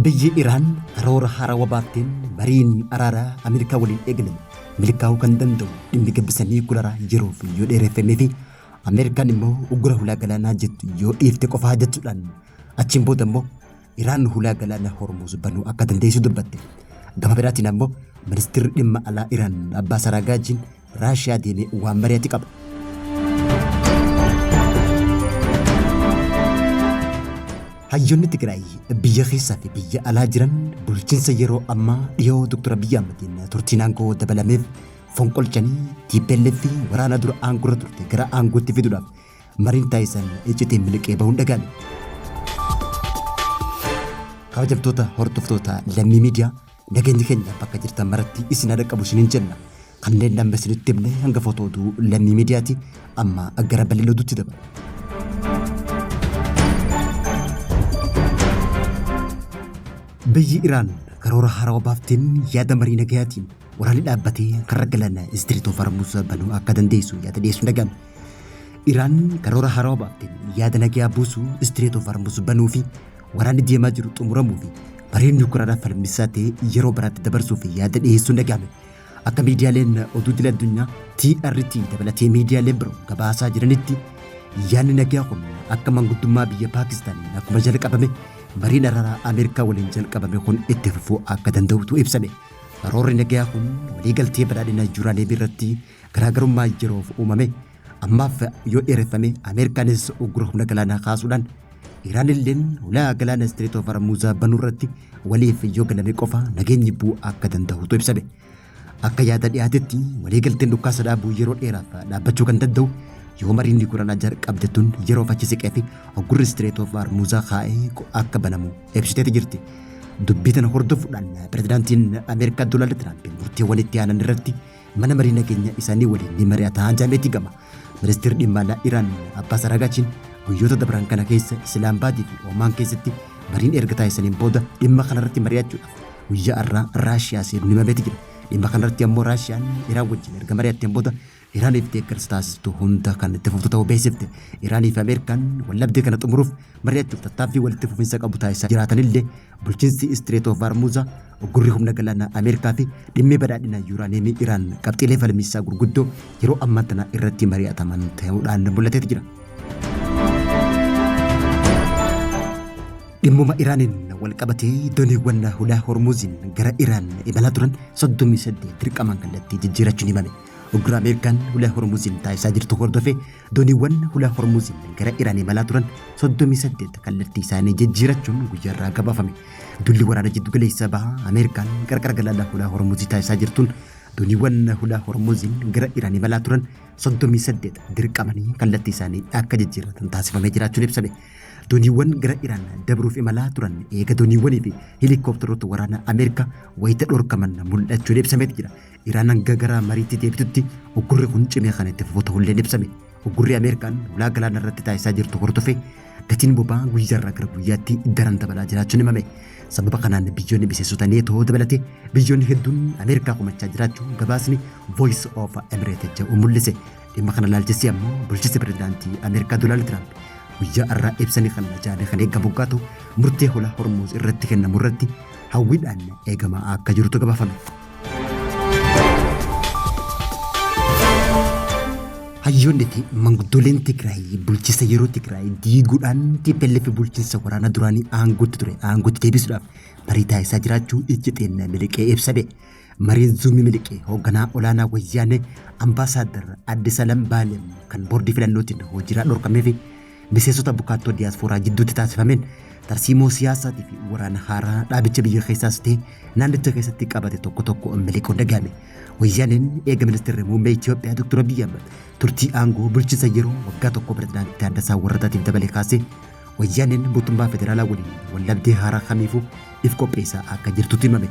Biyyi Iraan karoora haarawaa baafteen mariin araaraa Ameerikaa waliin eegalame milkaa'uu kan danda'u dhimmi gabbisa niikularaa yeroof yoo dheereffamee fi Ameerikaan immoo uggura hulaa galaanaa jettu yoo dhiifte qofaa jechuudhaan achiin booda immoo Iraan hulaa galaana Hormuuz banuu akka dandeessu dubbatte. Gama biraatiin ammoo ministeerri dhimma alaa Iraan Abbaas Araagaajiin Raashiyaa deemee waan mari'ate qaba. Hayyoonni Tigraay biyya keessaa fi biyya alaa jiran bulchiinsa yeroo ammaa dhiyoo Dr. Abiyyi Ahmadiin turtiin aangoo dabalameef fonqolchanii TPLF waraana dura aangorra turte gara aangootti fiduudhaaf mariin taasisan iccitiin miliqee bahuun dhaga'ame. Kabajamtoota hordoftoota Lammii Miidiyaa, nageenyi keenya bakka jirtan maratti isin haa dhaqqabu isiniin jenna. Kanneen amma isinitti himne hangafoota oduu Lammii Miidiyaati, amma gara bal'ina oduutti dabarra. Biyyi Iraan karoora haarawaa baafteen yaada marii nagayaatiin waraanni dhaabbatee karra galaana Istiriit of Hormuz banuu akka dandeessu yaada dhiyeessuun dhaga'ame. Iraan karoora haarawaa baafteen yaada nagayaa buusuu Istiriit of Hormuz banuu fi waraanni deemaa jiru xumuramuu fi mariin niwukilaraa falmisaa ta'e yeroo biraatti dabarsuuf yaada dhiyeessuun dhaga'ame. Akka miidiyaaleen oduu idil addunyaa TRT dabalatee miidiyaaleen biroo gabaasaa jiranitti, yaadni nagayaa kun akka manguddummaa biyya Paakistaaniin akkuma jalqabame mariin araaraa Ameerikaa waliin jalqabame kun itti fufuu akka danda'utu ibsame. Karoorri nagayaa kun waliigaltee badhaadhina yuuraaniyeemii irratti garaagarummaa yeroof uumame ammaaf yoo dheereffame, Ameerikaanis uggura humna galaanaa kaasuudhaan Iraanilleen hulaa galaana Strait of Hormuz banuu irratti waliif yoo galame qofa nageenyi bu'uu akka danda'utu ibsame. Akka yaada dhiyaatetti, waliigalteen dhukkaasa dhaabuu yeroo dheeraaf dhaabbachuu kan danda'u yoo mariin niwukilaraa jalqabde tun yeroof achi siqee fi uggurri Strait of Hormuz kaa'ee akka banamu ibsiteeti jirti. Dubbii tana hordofuudhaan pirezidaantiin Ameerikaa Doonaald Tiraamp murteewwan itti aanan irratti mana marii nageenya isaanii waliin ni mari'ata jedhameeti gama. Ministeerri dhimma alaa Iraan Abbaas Araagaachiin guyyoota dabran kana keessa Islaambaadii fi Oomaan keessatti mariin erga taasisaniin booda dhimma kanarratti mari'achuudhaaf guyyaa har'aa Raashiyaa seenuun himameeti jira. Dhimma kanarratti ammoo Raashiyaan Iraan wajjin erga mari'atteen booda Iraaniif deeggarsa taasistu hunda kan itti fuftu ta'uu beeksifte. Iraanii fi Ameerikaan waldhabdee kana xumuruuf mari'achuuf tattaaffii walitti fufinsa qabu taasisaa jiraatanillee, bulchiinsi Strait of Hormuz, uggurri humna galaanaa Ameerikaa fi dhimmi badhaadhina yuuraaniyeemii Iraan qabxiilee falmiisaa gurguddoo yeroo ammaa tana irratti mari'ataman ta'uudhaan mul'ateeti jira. Dhimmuma Iraaniin walqabatee dooniiwwan hulaa Hormuuziin gara Iraan imalaa turan 38 dirqamaan kallattii jijjiirachuun himame. Uggura Ameerikaan hulaa Hormuuziin taasisaa jirtu hordofee dooniiwwan hulaa Hormuuziin gara Iraan imalaa turan 38 kallattii isaanii jijjiirachuun guyyaarraa gabaafame. Dulli waraana jiddu galeessa bahaa Ameerikaan qarqara galaanaa hulaa Hormuuzii taasisaa jirtuun dooniiwwan hulaa Hormuuziin gara Iraan imalaa turan 38 dirqamanii kallattii isaanii akka jijjiirratan taasifamee jiraachuun ibsame. Dooniiwwan gara Iraan dabruuf imalaa turan eega dooniiwwanii fi heelikooptaroota waraanaa Ameerikaa wayita dhorkaman mul'achuun ibsameeti jira. Iraan hanga gara mariitti deebitutti uggurri kun cimee kan itti fufu ta'ulleen ibsame. Uggurri Ameerikaan hulaa galaana irratti taasisaa jirtu hordofee gatiin boba'aa guyyaarraa gara guyyaatti daran dabalaa jiraachuun himame. Sababa kanaan biyyoonni miseensota Neetoo dabalatee biyyoonni hedduun Ameerikaa komachaa jiraachuu gabaasni Voice of Emirates jedhu mul'ise. Dhimma kana ilaalchisee ammoo bulchiinsi pirezidaantii Ameerikaa Doonaald Tiraamp guyyaa har'aa ibsa ni kenna jedhamee kan eegamu hoggaa ta'u, murtee hulaa Hormuuz irratti kennamu irratti hawwiidhaan eegamaa akka jirutu gabaafame. Hayyoonni fi manguddooleen Tigraay bulchiinsa yeroo Tigraay diiguudhaan TPLF bulchiinsa waraana duraanii aangootti ture aangootti deebisuudhaaf marii taasisaa jiraachuu iccitiin miliqee ibsame. Mariin zuumii miliqee hoogganaa olaanaa Wayyaanee Ambaasaaddar Addisalam Baalem kan boordii filannootiin hojiirraa dhorkamee fi miseensota bukaattoo diyaaspooraa jidduutti taasifameen tarsiimoo siyaasaatii fi waraana haaraa dhaabicha biyya keessaas ta'e naannicha keessatti qabate tokko tokko miliquun dhaga'ame. Wayyaaneen eega ministeerri muummee Itoophiyaa Dr. Abiyyi Ahmad turtii aangoo bulchiinsa yeroo waggaa tokko pirezidaantii Taaddasaa Warradaatiif dabale kaasee, Wayyaaneen mootummaa federaalaa waliin waldhabdee haaraa kamiifuu if qopheessaa akka jirtutu himame.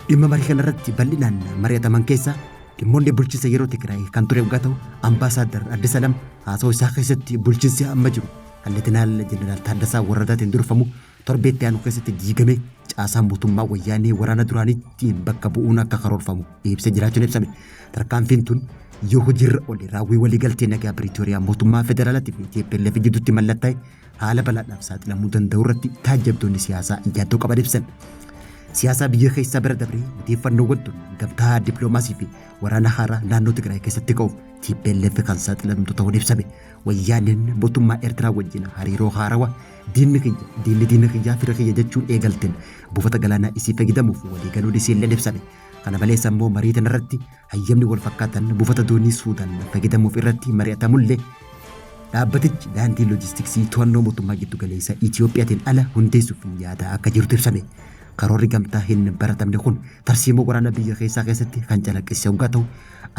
Dhimma marii kanarratti bal'inaan mari'ataman keessaa dhimmoonni bulchiinsa yeroo Tigraay kan ture waggaa ta'u, Ambaasaaddar Addis Alam haasawaa isaa keessatti bulchiinsi amma jiru kan Letenaal Jeneraal Taaddasaa Warradaatiin durfamu torbee itti aanu keessatti diigamee caasaan mootummaa Wayyaanee waraana duraaniitiin bakka bu'uun akka karoorfamu ibsee jiraachuun ibsame. Tarkaanfiin tun yoo hojiirra oole raawwii waliigaltee nagaa Piriitooriyaa mootummaa federaalaatii fi TPLF gidduutti mallattaa'e haala balaadhaaf saaxilamuu danda'u irratti taajjabdoonni siyaasaa yaaddoo qaban ibsan. Siyaasaa biyya keessaa bira dabree odeeffannoowwan tun gamtaa dippiloomaasii fi waraana haaraa naannoo Tigraay keessatti ka'uuf TPLF kan saaxilamtu ta'uun ibsame. Wayyaaneen mootummaa Eertiraa wajjin hariiroo haarawa diinni kiyya diinni diina kiyyaa fira kiyya jechuun eegalteen buufata galaanaa isii fayyadamuuf waliigaluun isiilleen ibsame. Kana malees ammoo marii tanarratti hayyamni wal fakkaatan buufata doonii Suudaan fayyadamuuf irratti mari'atamullee dhaabbatichi daandii loojistiksii to'annoo mootummaa giddu galeessa Itiyoophiyaatiin ala hundeessuuf yaada akka jirutu ibsame. Karoorri gamtaa hin baratamne kun tarsiimoo waraana biyya keessaa keessatti kan calaqqisiise hoggaa ta'u,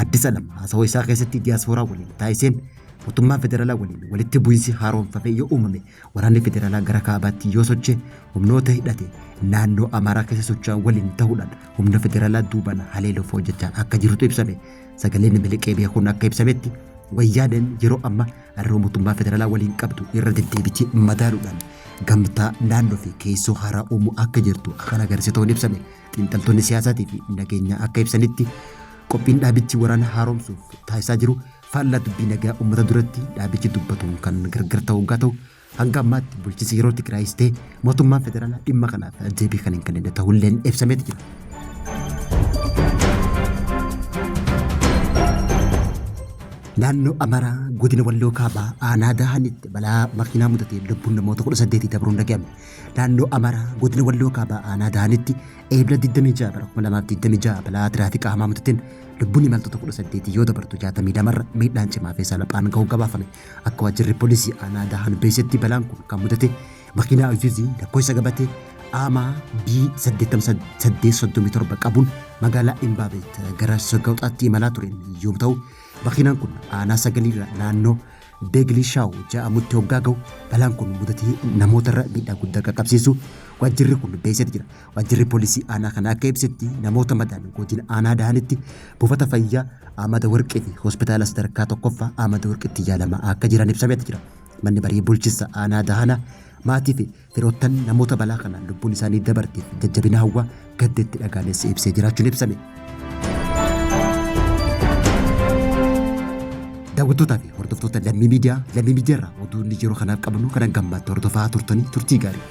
Addis Alam haasawaa isaa keessatti diyaaspooraa waliin taasiseen mootummaa federaalaa waliin walitti bu'iinsi haaromfame yoo uumame waraanni federaalaa gara kaabaatti yoo socho'e humnoota hidhate naannoo Amaaraa keessa socho'an waliin ta'uudhaan humna federaalaa duubaan haleeluuf hojjechaa akka jirutu ibsame. Sagaleen miliqee beekuun akka ibsametti Wayyaaneen yeroo amma hariiroo mootummaa federaalaa waliin qabdu irra deddeebitee madaaluudhaan gamtaa naannoo fi keessoo haaraa uumuu akka jirtu kan agarsiise ta'uun ibsame. Xiinxaltoonni siyaasaatii fi nageenyaa akka ibsanitti qophiin dhaabichi waraana haaromsuuf taasisaa jiru faallaa dubbii nagaa uummata duratti dhaabichi dubbatuun kan gargar ta'u hoggaa ta'u hanga ammaatti bulchiinsi yeroo Tigraayis ta'e mootummaan federaalaa dhimma kanaaf deebii kan hin kennine ta'ulleen ibsameeti jira. Naannoo Amaaraa godina Walloo Kaabaa aanaa Dahanitti balaa makiinaa mudateen lubbuun namoota 18 dabruun dhaga'ame. Naannoo Amaaraa godina Walloo Kaabaa aanaa Dahanitti Eebla 26 bara 2026 balaa tiraafikaa hamaa mudateen lubbuun imaltoota 18 yoo dabartu 62 irra miidhaan cimaa fi salphaan ga'uun gabaafame. Akka waajjirri poolisii aanaa Dahan beeksisetti balaan kun kan mudate makiinaa Isuzu lakkoofsa gabatee Aamaa B 8837 qabuun magaalaa Imbaabeet gara Sogawxaatti imalaa tureen yoo ta'u, makiinaan kun aanaa sagaliirra naannoo Beegilishaaw jedhamutti hoggaa ga'u balaan kun mudatee namootarra miidhaa guddaa qaqqabsiisu waajjirri kun beeksiseeti jira. Waajjirri poolisii aanaa kanaa akka ibsetti namoota madaan godina aanaa Dahanitti buufata fayyaa Amada Warqee fi hospitaala sadarkaa tokkoffaa Amada Warqeetti yaalamaa akka jiran ibsameeti jira. Manni marii bulchinsa aanaa Dahanaa maatii fi firoottan namoota balaa kanaan lubbuun isaanii dabarteef jajjabina hawwaa gadda itti dhagaanes ibsee jiraachuun ibsame. Daawwattootaa fi hordoftoota Lammii Miidiyaa, Lammii Miidiyaa irraa oduu inni yeroo kanaaf qabnu kanan gammaatti hordofaa turtanii turtii gaarii.